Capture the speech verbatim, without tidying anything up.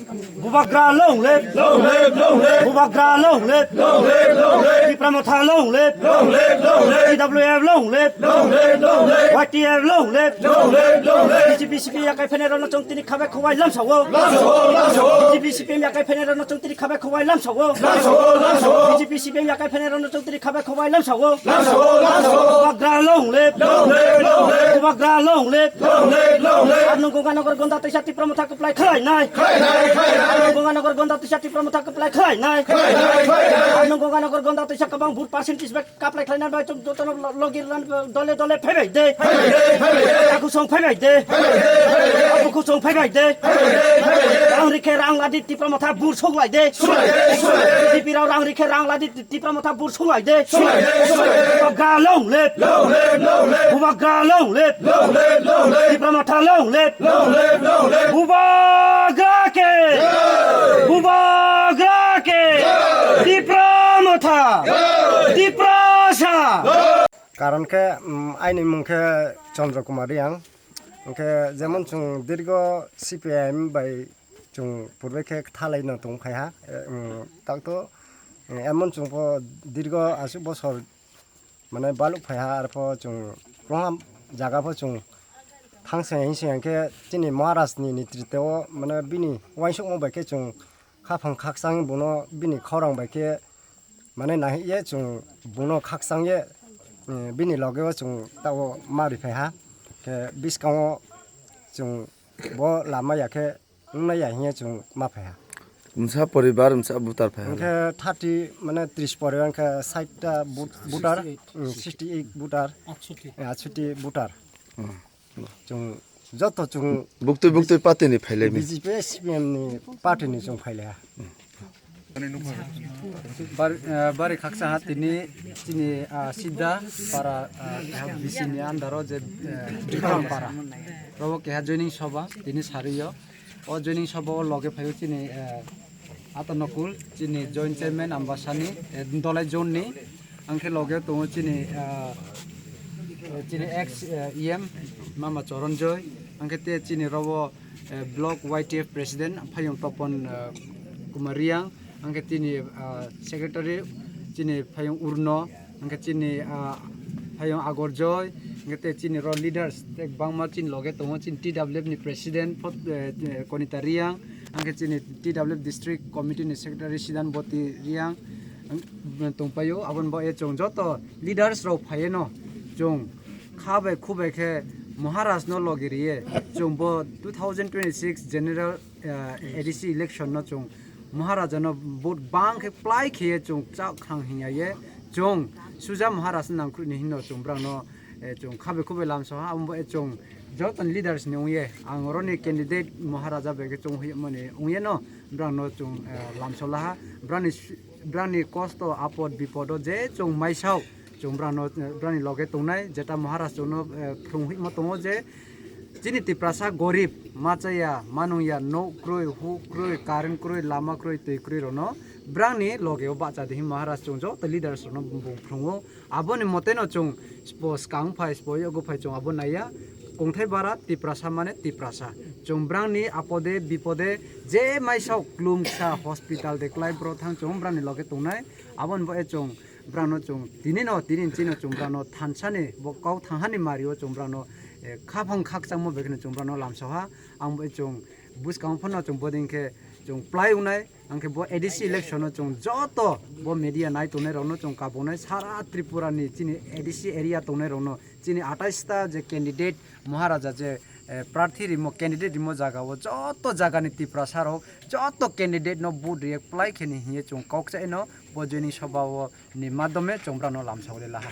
Bubagra long live! Long live, long live! Bubagra long live! Long live, long live! Tipra Motha long live! Long live, long live! T W F long live! Long live, long live! Y T F long live! Long live, long live! B J P C P M yakai phainai rokno chwng tini khabai khwbai lamsao. Lamsao, lamsao! B J P C P M yakai phainai rokno chwng tini khabai khwbai lamsao. Lamsao, lamsao! B J P C P M yakai phainai rokno chwng tini khabai khwbai lamsao. Lamsao, lamsao! Bubagra long live! Long live, long live! Bubagra long live! Long live, long live! Ar nung Gonganagar gonda twisa Tipra Motha kwplai khlainai. Khlainai, khlainai! Ar nung Gonganagar gonda twisa Tipra Motha kwplai khlainai. Khlainai, khlainai! Ar nung Gonganagar gonda twisa kwbang vote percentage bai kaplai khlainai bai chwng jotono lo-, logi rwna dole dole phaibai de. Phaibai de, phaibai de! Aku song phaibai de. Phaibai de, phaibai de! Aku song phaibai de. Phaibai de, phaibai de! Rang rikhe rang ladi Tipra Motha bur sok lai de. Sok lai de, sok lai de! B J P rao rang rikhe rang ladi Tipra Motha bur sok lai de. Sok lai de, sok lai de! Bubagra long live! Long live, long live! Bubagra long live! Long live, long live! Tipra Motha long live! Long live, long live! Bubagra ke! Jai! Bubagra ke! Jai! Tipra Motha! Jai! Tiprasa! Jai! Karon khe, mm, aini mung khe Chandra Kumar Reang. Hwnkhe jemon chwng dirgo C P I M bai chwng purbe khe thalai no tong phai ha. E, mm, tak to, mm, emon chwng pho dirgo aswk bosor mane baluk phai ha, arpho chwng kwbangma jaga pho chwng thang se hing se hwnkhe chini Maharaj ni netritwo mane bini uansukma bai khe chwng khaphang khakchang bono bini khorang bai khe mane nahik ye chwng bono khakchang ye, eh, bini loge o chwng tao ma ri phai ha. Khe bwskango chwng bo lama ya khe wngna ya hinya chwng ma phai ha. Msa poribar, msa butar phai ha. Hwnkhe thirty mane tris poribar hwnkhe sait ta but-, butar, sixty eight. Mm, sixty eight butar. Atshuti. Eh, atshuti butar. Hmm. Chwng joto chwng buktui buktui party ni phailai mi. B J P, C P M ni party ni chwng phailai ha. Bar-, eh, bari khaksa ha tini chini, ah, Sidda para, ah, keha B C ni under o je, eh, Bikram para. Robo keha joining soba tini sari o. O joining soba o loge phaio chini, eh, Ata Nokul, chini joint chairman Ambasani, eh, Dolai zone ni. Angkhe loge tongo chini, ah, chini ex, eh, E M Mama Choron Joy. Angkhe te chini robo, eh, block Y T F president Phayung Topon, eh, Kumar Reang. Angkhe tini, ah, secretary chini Phayung Urno. Angkhe chini, ah, Phayung Agor Joy. Angkhe te chini ro leaders te bangma chini loge tongo. Chini T W F ni president Phot-, eh, eh, Konita Reang. Angkhe chini T W F District Committee ni Secretary Sidan Boti Reang, ang, tongpaio. Aboni bo e chwng joto leaders rok phaieno chwng kha bai khu bai khe Maharaj no logi riye chwng bo two thousand twenty-six general, eh, A D C election no chwng Maharaj no vote bang khe plai khe chwng chak khang hinya ye chwng suja Maharaj nang khru ni hinno chwng brang no, eh, chwng kha bai khu bai lamsa ha. Abo bo e chwng joto ni leaders ni ongye, ang oro ni candidate Maharaja bai khe chwng hwi mani ongye no, brang no chwng, eh, lamsa laha, brang ni su-, brang ni kosto apod bipod o je chwng maisao, chwng brang no, eh, brang ni loge tongnai, jeta Maharaj chwng no, eh, phrung hwi ma tongo je chini Tiprasa gorib, ma chaya, ma nungya, nok kroi, hu kroi, current kroi, lama kroi, twi kroi rok no brang ni loge o bahcha di hin Maharaj chwng joto leaders rok no bung phrung o. Aboni moteno chwng spo skang phai, spo yogo phai chwng abo naiya. Kongthai bara Tiprasa mane Tiprasa. Chwng brangni apode bipode je maisao klum ksa hospital de klai bro thang chwng brangni loge tongnai. Aboni bo e chwng brangno chwng tini no, tini chino chwng brangno thansani bo kau thanghani mario chwng brangno, eh, khaphang khakchangmo bekheno chwng brangno lamsoha. Ang bo e chwng bwskango phano chwng boding khe chwng plai wngnai. Angkhe bo A D C election o chwng joto bo media nai tongnai rokno chwng kabungnai sara Tripura ni chini A D C area tongnai rokno chini atais ta je candidate Maharaja je, eh, prarthi rimo candidate rimo jaga o joto jaga ni Tiprasa rok joto candidate no vote riye plai khe ni hiye chwng kok chaino bo joining sabha o ni madhyome chwng brano lamsa ule laha.